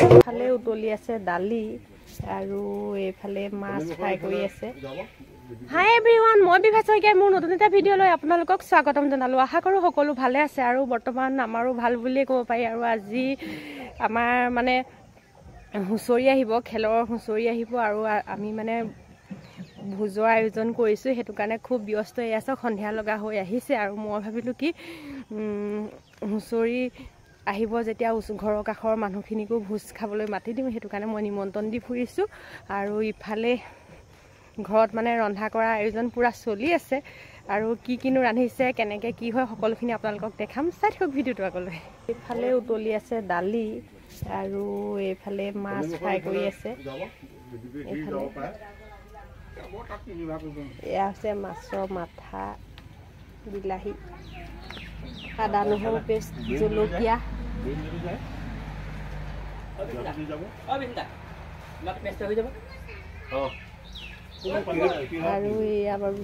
এইফালে উতলি আছে দালি আৰু এইফালে মাছ ফ্ৰাই কৰি আছে। হাই এভৰিৱান, মই বিভা শইকীয়াই মোৰ নতুন এটা ভিডিঅ' লৈ আপোনালোকক স্বাগতম জনালোঁ। আশা কৰোঁ সকলো ভালে আছে আৰু বৰ্তমান আমাৰো ভাল বুলিয়ে ক'ব পাৰি। আৰু আজি আমাৰ মানে হুঁচৰি আহিব, খেলৰ হুঁচৰি আহিব আৰু আমি মানে ভোজৰ আয়োজন কৰিছোঁ, সেইটো কাৰণে খুব ব্যস্ত। এয়া চাওক, সন্ধিয়া লগা হৈ আহিছে আৰু মই ভাবিলোঁ কি হুঁচৰি আহিব যেতিয়া ঘৰৰ কাষৰ মানুহখিনিকো ভোজ খাবলৈ মাতি দিওঁ, সেইটো কাৰণে মই নিমন্ত্ৰণ দি ফুৰিছোঁ। আৰু ইফালে ঘৰত মানে ৰন্ধা কৰা আয়োজন পূৰা চলি আছে আৰু কি কিনো ৰান্ধিছে, কেনেকৈ কি হয় সকলোখিনি আপোনালোকক দেখাম, চাই থাকক ভিডিঅ'টো আগলৈ। এইফালে উতলি আছে দালি আৰু এইফালে মাছ ফ্ৰাই কৰি আছে। এইফালে এয়া হৈছে মাছৰ মাথা, বিলাহী, আদা নহৰু পেষ্ট, জলকীয়া। আৰু এয়া বাৰু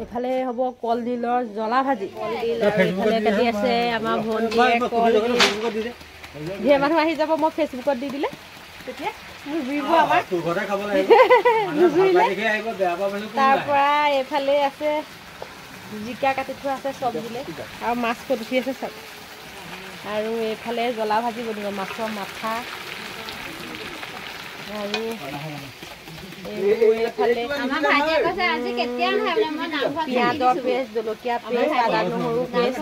এইফালে হ'ব কলডিলৰ জ্বলা ভাজি। এইফালে কাটি আছে আমাৰ ভণ্টিয়ে কলডিল। ধেৰ মানুহ আহি যাব, মই ফেচবুকত দি দিলে তেতিয়া নুজুৰিব আমাৰ। তাৰ পৰা এইফালে আছে জিকা কাটি থোৱা আছে চব্জিলে আৰু মাছ ক'ত উঠি আছে চব। আৰু এইফালে জ্বলা ভাজি বনিব, মাছৰ মাথা আৰু এইফালে পিঁয়াজৰ পেষ্ট, জলকীয়া পেষ্ট, আদা নহৰু পেষ্ট,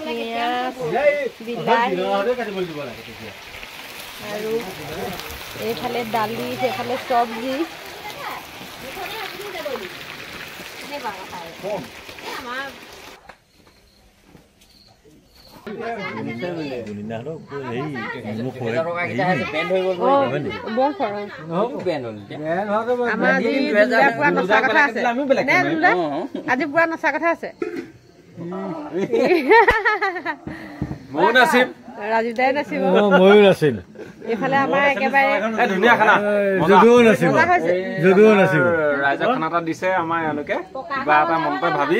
পিঁয়াজ, বিলাহী আৰু এইফালে দালি, সেইফালে চব্জি। আজি পুৰা নচা কথা আছে। ৰাজীৱ দাই নাচিব, ময়ো নাচিম। এইফালে আমাৰ একেবাৰে ধুনীয়া খানা, যদুও নাচিব, যদুও নাচিব। ৰাইজক খানা এটা দিছে আমাৰ এওঁলোকে, কিবা এটা মনতে ভাবি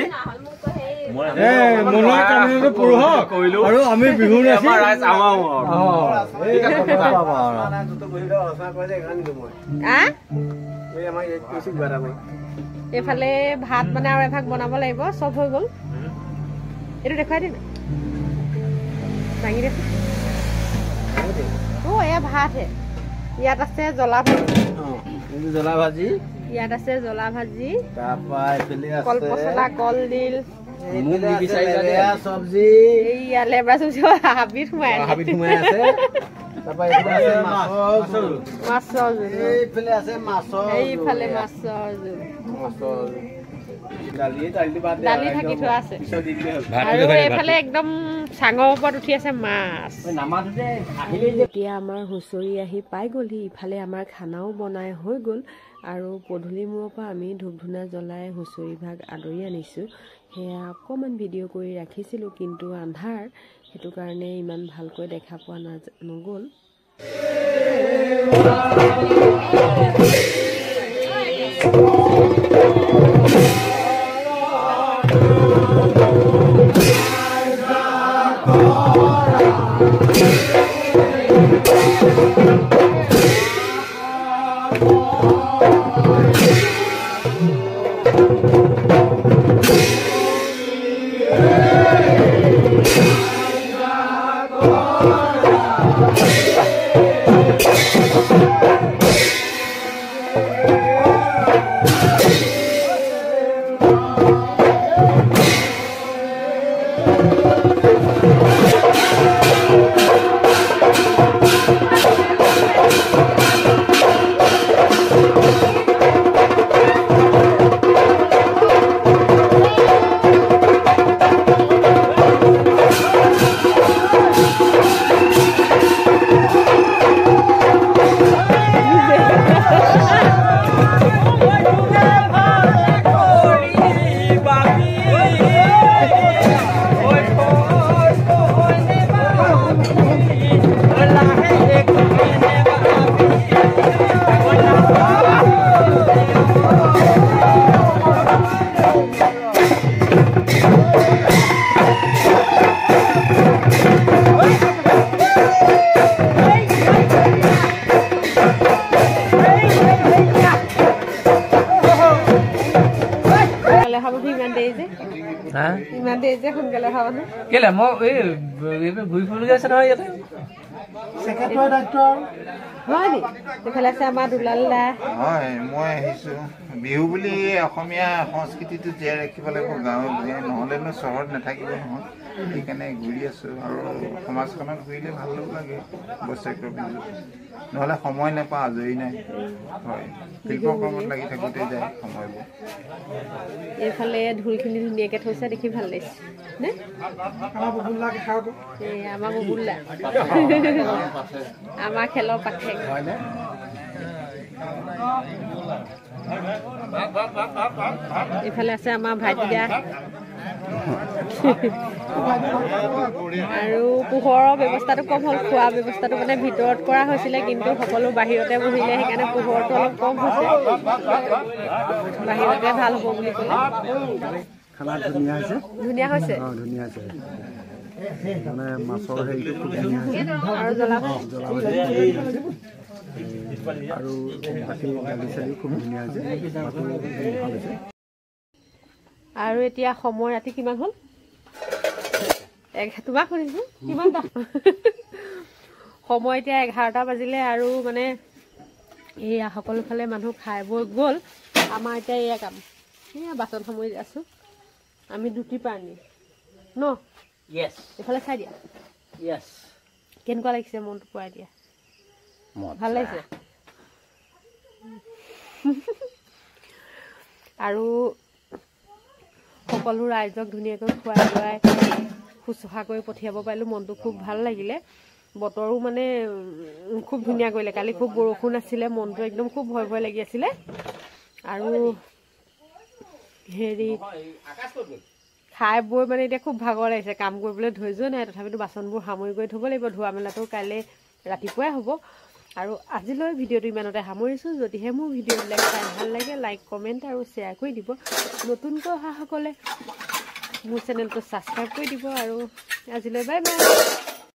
মনৰ কামনাটো পূৰ হওক আৰু আমি বিহু নাচি ৰাইজ এইফালে ভাত মানে আৰু এভাগ বনাব লাগিব, চব হৈ গ'ল। এইটো দেখুৱাই দিম, দাঙি দে। অ' এয়া ভাতহে। ইয়াত আছে জ্বলা ভাজি, জ্বলা ভাজি, ইয়াত আছে জ্বলা ভাজি, তাৰপৰা এইফালে আছে কলপচলা, কলডিল, চব্জি, এইয়া লেবৰা চব্জি হাবিত সোমাই হাবিত সোমাই আছে। তাৰপৰা এইফালে আছে মাছৰ জোল, মাছৰ জোল, এইফালে আছে মাছৰ, এইফালে মাছৰ জোল, মাছৰ দালি থাকি থোৱা আছে। আৰু এইফালে একদম চাঙৰ ওপৰত উঠি আছে মাছ। এতিয়া আমাৰ হুঁচৰি আহি পাই গ'লহি, ইফালে আমাৰ খানাও বনাই হৈ গ'ল আৰু গধূলি মূৰৰ পৰা আমি ধূপ ধূনা জ্বলাই হুঁচৰি ভাগ আদৰি আনিছোঁ। সেয়া অকণমান ভিডিঅ' কৰি ৰাখিছিলোঁ, কিন্তু আন্ধাৰ, সেইটো কাৰণে ইমান ভালকৈ দেখা পোৱা নগ'ল। Oh, যে সোনকালে অহা মানুহ কেলে মই এই ঘূৰি ফুৰিবলগীয়া আছে নহয় ইয়াতে। হয় নি? এইফালে আছে আমাৰ দুলাল দা। হয়, মই আহিছোঁ বিহু বুলি অসমীয়া সংস্কৃতিটো জীয়াই ৰাখিব লাগিব গাঁৱে ভূঞে, নহ'লেনো চহৰত নাথাকিব নহয়। সেইকাৰণে ঘূৰি আছোঁ আৰু সমাজখনত ঘূৰিলে ভালো লাগে বছৰেকৰ বিহু, নহ'লে সময় নাপাওঁ, আজৰি নাই। হয়, শিল্পকৰ্মত লাগি থাকোঁতে যায় সময়বোৰ। এইফালে ঢোলখিনি ধুনীয়াকৈ থৈছে, দেখি ভাল লাগিছে নে? এই আমাৰ ববুল্লা, আমাৰ খেলৰ পাঠেক। এইফালে আছে আমাৰ ভাইটিদা। আৰু পোহৰৰ ব্যৱস্থাটো কম হ'ল, খোৱা ব্যৱস্থাটো মানে ভিতৰত কৰা হৈছিলে, কিন্তু সকলো বাহিৰতে বহিলে, সেইকাৰণে পোহৰটো অলপ কম হৈছে। বাহিৰতে ভাল হ'ব বুলি ক'লে। খানা ধুনীয়া হৈছে, ধুনীয়া হৈছে, ধুনীয়া হৈছে। মানে মাছৰ হেৰিটো খুব ধুনীয়া হৈছে আৰু জ্বলা আৰু বাকী দালি চালিও খুব ধুনীয়া হৈছে, ভাতো ভাল হৈছে। আৰু এতিয়া সময় ৰাতি কিমান হ'ল? তোমাক সুধিছোঁ কিমান সময়? এতিয়া 11টা বাজিলে আৰু মানে এয়া সকলোফালে মানুহ খাই বৈ গ'ল। আমাৰ এতিয়া এয়া কাম, এয়া বাচন সামৰি আছোঁ আমি দুটি প্ৰাণী ন। এইফালে চাই দিয়া, কেনেকুৱা লাগিছে মনটো পুৰাই দিয়া? ভাল লাগিছে। আৰু সকলো ৰাইজক ধুনীয়াকৈ খুৱাই বোৱাই শুশ্ৰূষা কৰি পঠিয়াব পাৰিলোঁ, মনটো খুব ভাল লাগিলে। বতৰো মানে খুব ধুনীয়া কৰিলে, কালি খুব বৰষুণ আছিলে, মনটো একদম খুব ভয় ভয় লাগি আছিলে। আৰু হেৰি খাই বৈ মানে এতিয়া খুব ভাগৰ লাগিছে, কাম কৰিবলৈ ধৈৰ্য নাই, তথাপিতো বাচনবোৰ সামৰি কৰি থ'ব লাগিব। ধোৱা মেলাটো কাইলৈ ৰাতিপুৱাই হ'ব। আৰু আজিলৈ ভিডিঅ'টো ইমানতে সামৰিছোঁ। যদিহে মোৰ ভিডিঅ'বিলাক চাই ভাল লাগে, লাইক, কমেণ্ট আৰু শ্বেয়াৰ কৰি দিব। নতুনকৈ অহাসকলে মোৰ চেনেলটো ছাবস্ক্ৰাইব কৰি দিব। আৰু আজিলৈ বাই বাই।